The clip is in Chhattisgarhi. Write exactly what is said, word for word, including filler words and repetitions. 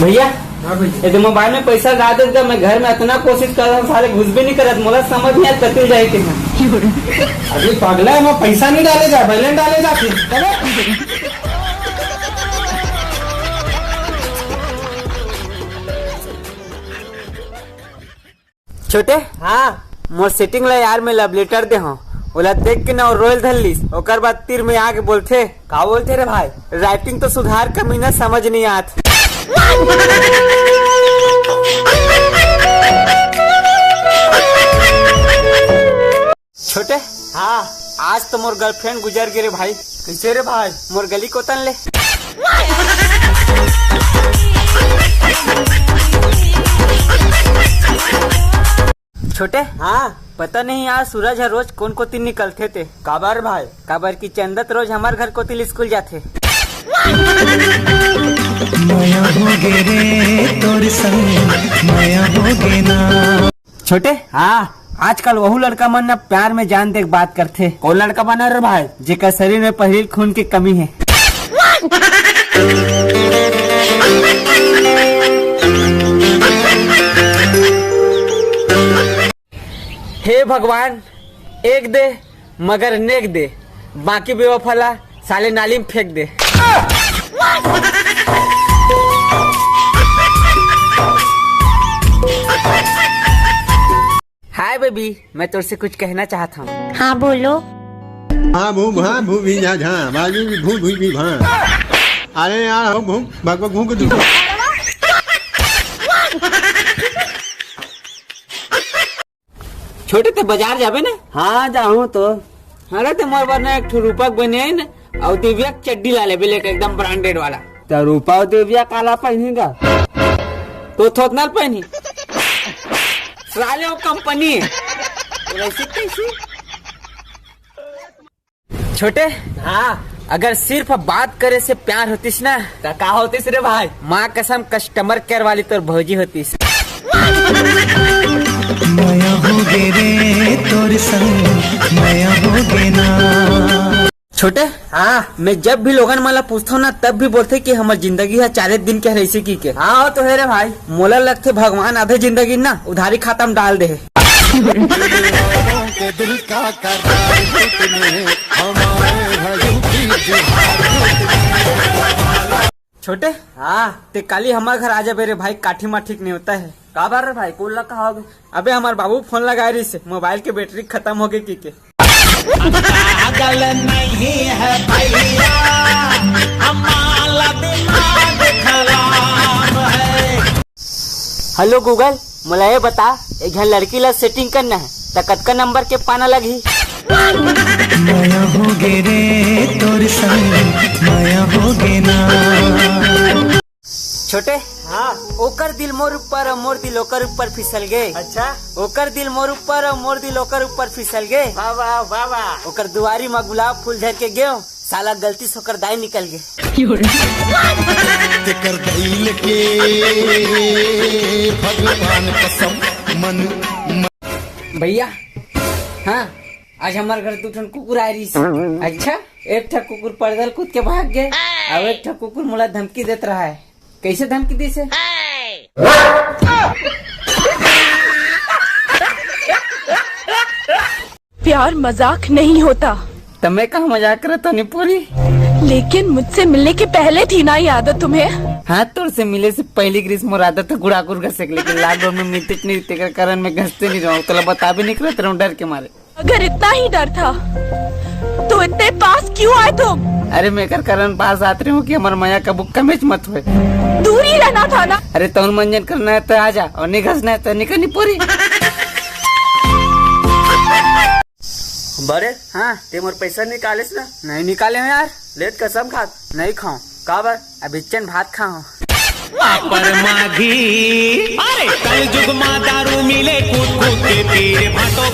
भैया, हाँ भैया। ये तो मोबाइल में पैसा डाल देता, मैं घर में इतना कोशिश कर रहा हूँ, साले घुस भी नहीं करत, मोला समझ नहीं आता कतिल जाए के है। अभी पगला है, मैं पैसा नहीं डाले जा, बैलेंस डाले जा फिर। छोटे, हाँ। मोर सेटिंग ला यार, मैं लव लेटर दे हूँ, ओला देख के ना वो रोयल धर लीस, ओकर बाद तीर में आके बोलथे। का बोलथे रे भाई? राइटिंग तो सुधार, कमीना समझ नहीं आत। छोटे, हाँ। आज तो मोर गर्लफ्रेंड गुजर गे रे भाई। कैसे रे भाई? मोर गली कोतन ले। छोटे, हाँ। पता नहीं यार, सूरज हर रोज कोन कोती निकलथे ते। काबर भाई? काबर कि चंदत रोज हमार घर कोती ले स्कूल जाथे। मया होगे रे तोर संग, मया होगे ना। छोटे, हाँ। आजकल वहू लड़का मन ना प्यार में जान दे के बात करथे। कोन लड़का मन रे भाई? जेकर शरीर में पहिली खून के कमी है। हे भगवान, एक दे मगर नेक दे, बाकी बेवफा ला साले नाली में फेंक दे। हाय बेबी, मैं तोर से कुछ कहना चाहत हूँ। हाँ, बोलो। हाँ भू भा भू भी जा झा, बाजू भी भू भू भी भा। अरे यार, हो भू भग भग भू के दू। छोटे, ते बाजार जाबे ना? हाँ, जाहूँ तो। अरे, ते मोर बर ना एक ठो रूपक बने ना, अउ दिव्या के चड्डी ला लेबे, लेके एकदम ब्रांडेड वाला। त रूपा अउ दिव्या काला पहिनी गा? तो थोथनल पहिनी। साले वो कंपनी है। वैसे कैसी? छोटे, हाँ। अगर सिर्फ बात करे से प्यार होतिस ना, त का होतिस रे भाई? माँ कसम, कस्टमर केयर वाली तोर भौजी होतिस। मया होगे रे तोर संग, मया होगे ना। छोटे, हाँ। मैं जब भी लोगन मन ला पूछथव ना, तब भी बोलथे कि हमर जिंदगी ह चारे दिन के हरे, इसे की के। हाँ, वो तो है रे भाई। मोला लगथे भगवान आधे जिंदगी ना उधारी खाता में डाल दे हे। छोटे, हाँ। ते काली हमार घर आ जाबे रे भाई, काठी माठी के नेवता है। काबर रे भाई, कोन ला कहाओगे? अबे हमार बाबू फोन लगाए रहिस हे, मोबाइल के बैटरी खत्म होगे की के। पागल नहीं है भैया, हमारा दिमाग खराब है। हेलो गूगल, मोला ये बता, एक झन लड़की ला सेटिंग करना है, त कतका नंबर के पाना लगही? मया होगे रे तोर संग, मया होगे ना। छोटे, हाँ। ओकर दिल मोर ऊपर अउ मोर दिल ओकर ऊपर फिसल गे। अच्छा। ओकर दिल मोर ऊपर अउ मोर दिल ओकर ऊपर फिसल गे। वाह, वाह, वाह, वाह। ओकर दुआरी म गुलाब फूल धर के गेव, साला गलती से ओकर दाई निकल गे। तेकर दिल के भगवान कसम मन, मन। भैया, हाँ, आज हमार घर दू ठन कुकुर आए रहिस। अच्छा? एक ठा कुकुर पर्दा ल कूद के भाग गे, अउ एक ठा कुकुर मोला धमकी देत रहा है। कैसे धमकी दिस हे? प्यार मजाक नहीं होता। त मैं कहाँ मजाक करत हँव नी पूरी? लेकिन मुझसे मिलने के पहले थी ना ये आदत तुम्हें? हाँ, तोर से मिले से पहली ग्रीस मोर आदत था गुड़ाखुर घसे के, लेकिन लॉकडाउन में मिलतेच नहीं, तेकर कारण मैं घसते नहीं रहूँ। तोला बताबे नहीं करत रहूँ डर के मारे। अगर इतना ही डर था तो इतने पास क्यों आए तुम? अरे, मैं एकर कारण पास आत रहे हूँ कि हमर मया कबू कमेच मत होए। दूर ही रहना था ना। अरे, तौन मंजन करना है तो आ जा, और नहीं घसना है तो निकल नी पूरी। बड़े, हाँ। ते मोर पैसा निकालेस ना? नहीं निकाले हँव यार। लेत कसम खात? नहीं खाऊं। काबर? अभी चन भात खाऊं। पापर माघी, अरे कल जुग मा दारू मिले कूद कूद के पीरे भाटो।